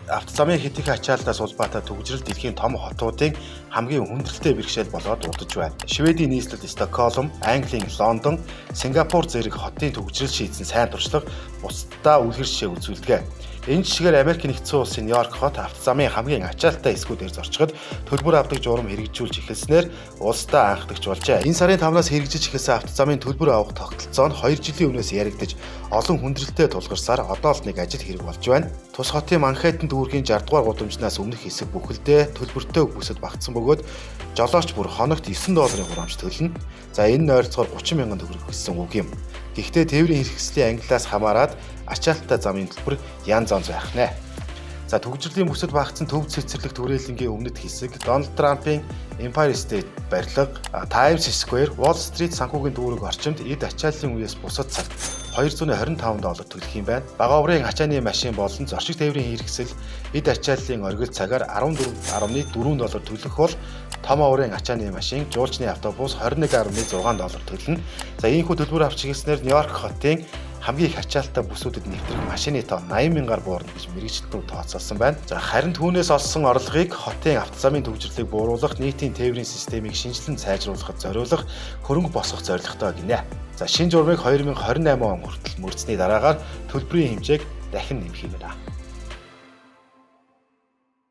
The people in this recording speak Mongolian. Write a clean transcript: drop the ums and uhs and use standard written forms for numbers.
Автозамын хэтэрхий ачааллаас улбаатай түгжрэл дэлхийн том хотуудын хамгийн хүндрэлтэй бэрхшээл болоод удаж байна. Шведийн нийслэл Стокгольм, Английн Лондон, Сингапур зэрэг хотын түгжрэл шийдсэн сайн туршлага бусдаа үлгэр жишээ үзүүлдэг. Энэ жишгээр Америк нэгдсэн улсын Нью-Йорк хот автозамын хамгийн ачаалттай хэсгүүдээр зорчход төлбөр авдаг журам хэрэгжүүлж эхэлснээр улсдаа анхдагч болжээ. Энэ сарын 5-наас хэрэгжиж эхэлсэн автозамын төлбөр авах тогтолцоо нь 2 жилийн өмнөөс яригдаж олон хүндрэлтэй тулгарсаар одоо л нэг ажил хэрэг болж байна. Тус хотын Манхэттен дүүргийн 60 дугаар гудамжнаас өмнөх хэсэг бүхэлдээ төлбөртэй бүсэд багтсан бөгөөд жолооч бүр хоногт 9 долларын хураамж төлнө. За, энэ нь ойролцоогоор 30 мянган төгрөг гэсэн үг юм. Гэхдээ тээврийн хэрэгслийн ангиллаас хамаарат ачаалттай замын төлбөр янз янз байх нэ. За, түгжрэлийн бүсэд багтсан төв цэцэрлэг түрээлэнгийн өмнөд хэсэг, Дональд Трампын Empire State барилга, Times Square, Wall Street санхүүгийн дүүрэг орчимд эд ачааллын үеэс бусад цагт 225 доллар төлөх юм байна. Бага оврын ачааны машин болон зорчиг тээврийн хэрэгсэл эд ачааллын оргил цагаар 14.4 доллар төлөх бол том оврын ачааны машин, жуулчны автобус 21.6 доллар төлнө. За, ийхүү төлбөр авч ирснээр Нью-Йорк хотын хамгийн их ачаалттай бүсүүдэд нэвтрэх машины тоо 80 мянгаар буурна гэж мэргэжилтнүүд тооцоолсон байна. За, харин түүнээс олсон орлогыг хотын автозамын түгжрэлийг бууруулах, нийтийн тээврийн системийг шинэчлэн сайжруулахад зориулах хөрөнгө босгох зорилготой гинэ. За, шинэ журмыг 2028 он хүртэл мөрдсөний дараагаар төлбөрийн хэмжээг дахин нэмэх юм байна.